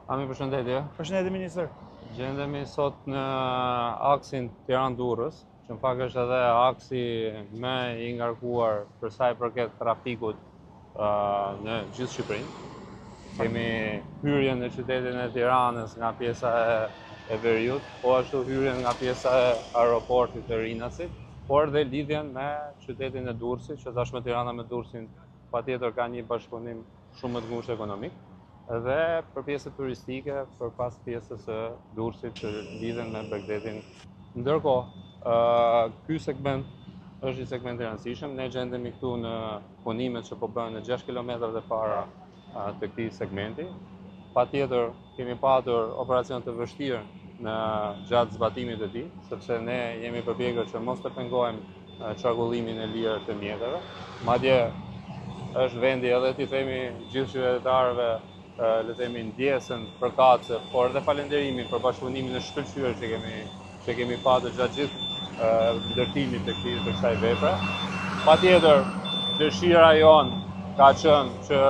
Ami përshëndetje. Përshëndetje ministër. Gjendemi sot në aksin Tiranë-Durrës, që në fakt është edhe aksi më i ngarkuar për sa i përket trafikut në gjithë Shqipërinë. Kemi hyrjen në qytetin e Tiranës nga pjesa e, e veriut, po ashtu hyrjen nga pjesa e aeroportit të Rinasit, por dhe lidhjen me qytetin e Durrësit, që tashmë Tirana me Durrësin patjetër ka një bashkëpunim shumë më të ngushtë ekonomik dhe për pjesët turistike për pas pjesës së Durrësit që lidhen me bregdetin. Ndërkohë, ky segment është një segment i rëndësishëm. Ne gjendemi këtu në punimet që po bëhen në 6 kilometrat e para të këtij segmenti. Patjetër kemi patur operacion të vështirë në gjatë zbatimit të tij, sepse ne jemi përpjekur që mos të pengojmë qarkullimin e lirë të mjeteve. Madje është vendi edhe t'i themi gjithë qytetarëve le të themi ndjesën përkatëse, por edhe falënderimin për bashkëpunimin e shkëlqyer që kemi që kemi patur gjatë gjithë ndërtimit të këtij të kësaj vepre. Patjetër, dëshira jonë ka qenë që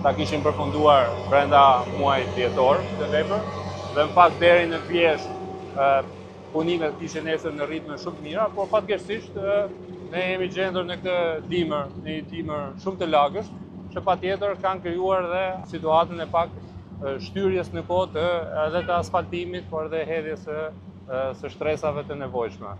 ta kishim përfunduar brenda muajit dhjetor këtë vepër dhe në fakt deri në vjeshtë punimet kishin ecur në ritme shumë të mira, por fatkeqësisht ne jemi gjendur në këtë dimër, në një dimër shumë të lagësht, që patjetër kanë krijuar dhe situatën e pak shtyrjes në kohë të edhe të asfaltimit, por edhe hedhjes së së shtresave të nevojshme.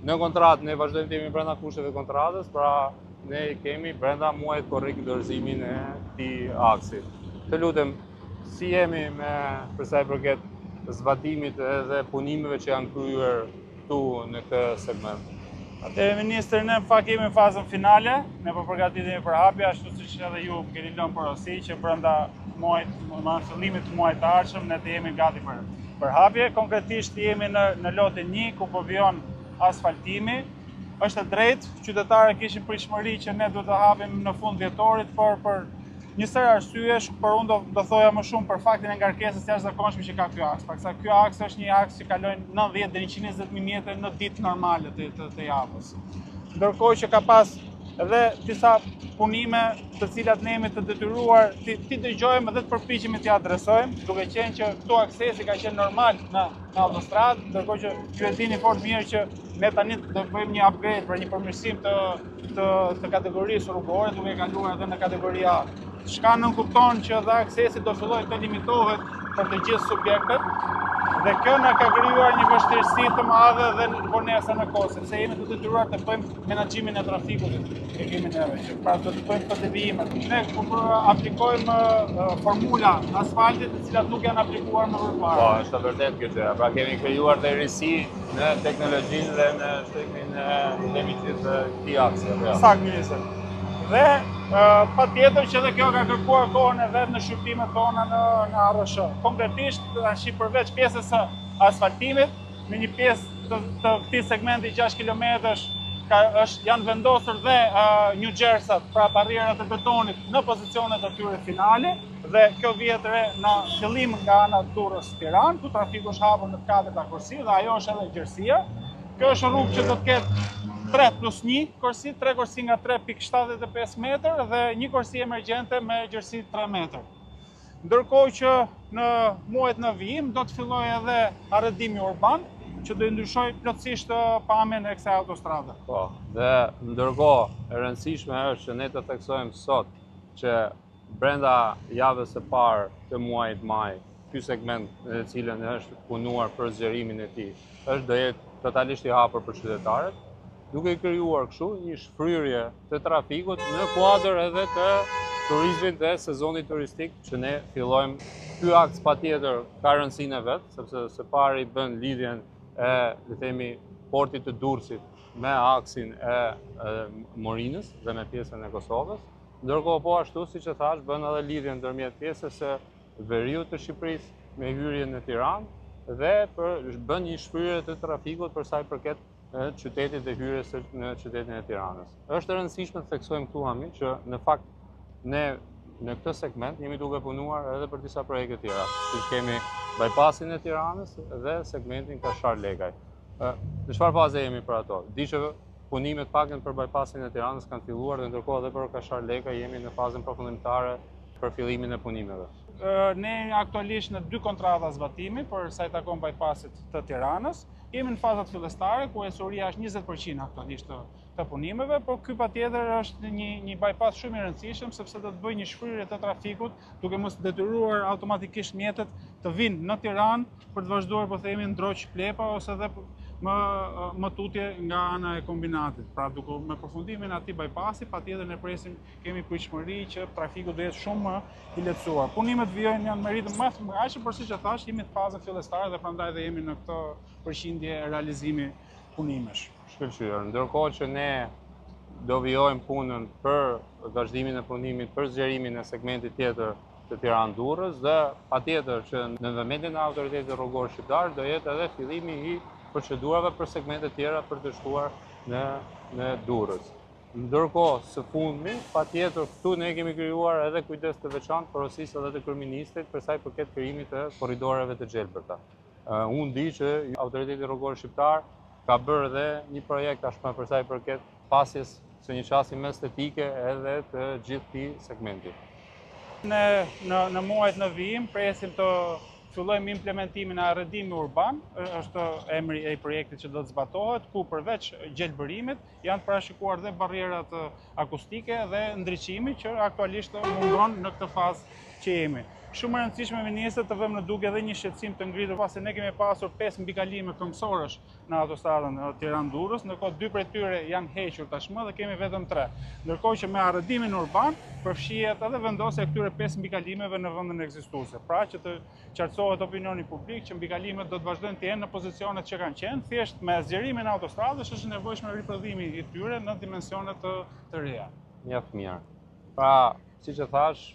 Në kontratë ne vazhdojmë të jemi brenda kushteve të kontratës, pra ne kemi brenda muajit korrik dorëzimin e këtij aksi. Të lutem, Si jemi me për sa i përket zbatimit edhe punimeve që janë kryer këtu në këtë segment? Atëherë ministër, ne në fakt jemi në fazën finale, ne po përgatitemi për hapje, ashtu siç edhe ju keni lënë porosi që brenda muajit, më fillimit të muajit të ardhshëm ne të jemi gati për për hapje. Konkretisht jemi në në lotin 1 ku po vijon asfaltimi. Është e drejtë, qytetarët kishin pritshmëri që ne duhet të hapim në fund dhjetorit, por për një sërë arsyesh, por unë do, do thoja më shumë për faktin e ngarkesës jashtëzakonshme që ka ky aks. Paksa ky aks është një aks që kalojnë 90 deri 120 mijë mjete në ditë normale të, të, të javës. Ndërkohë që ka pas edhe disa punime të cilat ne jemi të detyruar t'i, t'i dëgjojmë dhe të përpiqemi t'i adresojmë, duke qenë që këtu aksesi ka qenë normal në, në autostradë, ndërkohë që ju e dini fort mirë që ne tani do bëjmë një upgrade për një përmirësim të të, të kategorisë rrugore duke kaluar edhe në kategori A. Çka nënkupton që edhe aksesi do fillojë të limitohet për të gjithë subjektet dhe kjo na ka krijuar një vështirësi të madhe dhe vonesa në kohë, sepse jemi të detyruar të bëjmë menaxhimin e trafikut e kemi neve që pra do të bëjmë këto devijime. Ne po, po aplikojmë formula asfalti të cilat nuk janë aplikuar më përpara. Po, është e vërtetë kjo gjë. Pra kemi krijuar dhe risi në teknologjinë dhe në shtrimin e themi gjithë këtij aksi apo jo? Saktë ministër. Dhe patjetër që edhe kjo ka kërkuar kohën e vet në shqyrtimet tona në në ARRSH. Konkretisht tash përveç pjesës së asfaltimit, në një pjesë të, të këtij segmenti 6 kilometrësh ka është janë vendosur dhe uh, New Jersey-at, pra barrierat e betonit në pozicionet e tyre finale dhe kjo vihet re në fillim nga ana Durrës Tiranë, ku trafiku është hapur në të katërta korsi dhe ajo është edhe gjerësia. Kjo është rrugë që do të ketë 3 plus 1 korsi, 3 korsi nga 3.75 metër dhe një korsi emergjente me gjerësi 3 metër. Ndërkohë që në muajt në vijim do të fillojë edhe arredimi urban, që do i ndryshojë plotësisht pamjen e kësaj autostrade. Po, dhe ndërkohë e rëndësishme është që ne të theksojmë sot që brenda javës së parë të muajit maj, ky segment në të cilën është punuar për zgjerimin e tij, është do jetë totalisht i hapur për qytetarët, duke krijuar kështu një shfryrje të trafikut në kuadër edhe të turizmit dhe sezonit turistik që ne fillojmë. Ky aks patjetër ka rëndësinë e vet, sepse së pari bën lidhjen e, le themi, portit të Durrësit me aksin e, e Morinës dhe me pjesën e Kosovës. Ndërkohë po ashtu, siç e thash, bën edhe lidhjen ndërmjet pjesës së veriut të Shqipërisë me hyrjen në Tiranë dhe për bën një shfryrje të trafikut për sa i përket qytetit dhe hyrjes në qytetin e Tiranës. Është e rëndësishme të theksojmë këtu Ami që në fakt ne në këtë segment jemi duke punuar edhe për disa projekte tjera, siç kemi bypassin e Tiranës dhe segmentin Kashar-Lekaj. Në çfarë faze jemi për ato? Di që punimet paktën për bypassin e Tiranës kanë filluar dhe ndërkohë edhe për Kashar-Lekaj jemi në fazën përfundimtare. për fillimin e punimeve? Ne jemi aktualisht në dy kontrata zbatimi për sa i takon bypassit të Tiranës. Jemi në fazat fillestare ku ecuria është 20% aktualisht të, të punimeve, por ky patjetër është një një bypass shumë i rëndësishëm sepse do të bëjë një shfryrje të trafikut, duke mos detyruar automatikisht mjetet të vinë në Tiranë për të vazhduar po themi Ndroq Plepa ose edhe më më tutje nga ana e kombinatit. Pra duke me përfundimin e atij bypassi, patjetër ne presim kemi pritshmëri që trafiku do jetë shumë më i lehtësuar. Punimet vijojnë janë me ritëm më të ngjashëm, por siç e thash, jemi në fazën fillestare dhe prandaj dhe jemi në këtë përqindje realizimi punimesh. Shkëlqyer. Ndërkohë që ne do vijojmë punën për vazhdimin e punimit për zgjerimin e segmentit tjetër të Tiranë-Durrës dhe patjetër që në vëmendjen e autoritetit rrugor shqiptar do jetë edhe fillimi i procedurave për segmentet tjera për të shkuar në në Durrës. Ndërkohë, së fundmi, patjetër këtu ne kemi krijuar edhe kujdes të veçantë porosisë edhe të kryeministrit për sa i përket krijimit të korridoreve të gjelbërta. Unë di që autoriteti rrugor shqiptar ka bërë edhe një projekt tashmë për sa i përket pasjes së një qasje më estetike edhe të gjithë këtij segmenti. Ne në në muajt në vijim presim të fillojmë implementimin e arredimi urban, është emri i projektit që do të zbatohet, ku përveç gjelbërimit janë parashikuar dhe barrierat akustike dhe ndriçimi që aktualisht mungon në këtë fazë që jemi. Shumë e rëndësishme ministër të vëmë në dukje edhe një shqetësim të ngritur pasi ne kemi pasur 5 mbikalime këmbësorësh në autostradën Tiranë-Durrës, ndërkohë dy prej tyre janë hequr tashmë dhe kemi vetëm 3. Ndërkohë që me arredimin urban përfshihet edhe vendosja e këtyre 5 mbikalimeve në vendin ekzistuese. Pra që të qartësohet opinioni publik që mbikalimet do të vazhdojnë të jenë në pozicionet që kanë qenë, thjesht me zgjerimin e autostradës është i nevojshëm riprodhimi i tyre në dimensione të, të reja. Mjaft mirë. Pra, siç e thash,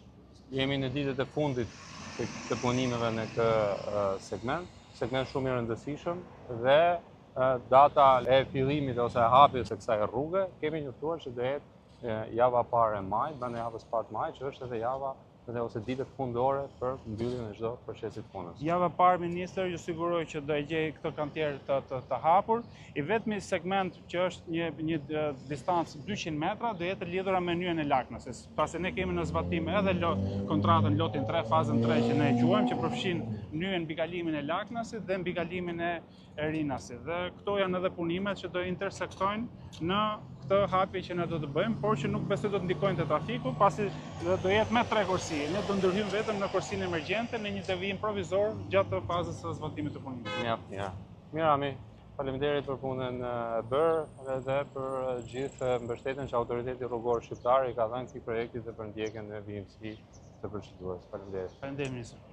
jemi në ditët e fundit të, të punimeve në këtë segment, segment shumë i rëndësishëm dhe data e fillimit ose e hapjes së kësaj rruge kemi njoftuar që do jetë java e parë e majit, brenda javës parë të majit, që është edhe java dhe ose ditët fundore për mbylljen e çdo procesi të punës. Java e parë ministër, ju siguroj që do e gjej këtë kantier të, të, të hapur. I vetmi segment që është një, një distancë 200 metra do jetë lidhura me nyjen e Laknasit. Pasi ne kemi në zbatim edhe lo, kontratën lotin 3, fazën 3 që ne e quajmë, që përfshin nyjen mbikalimin e Laknasit dhe mbikalimin e e Rinasit. Dhe këto janë edhe punimet që do intersektojnë në këtë hapje që ne do të bëjmë, por që nuk besoj do të ndikojnë te trafiku, pasi do jetë me tre korsi. Ne do ndërhyjmë vetëm në korsinë emergjente në një devijim provizor gjatë fazës së zbatimit të punimit. Mjaft mirë. Mirë Rami, faleminderit për punën e bërë dhe për gjithë mbështetjen që autoriteti rrugor shqiptar i ka dhënë këtij projekti dhe për ndjekjen në vijimësi të procedurës. Faleminderit. Faleminderit ministër.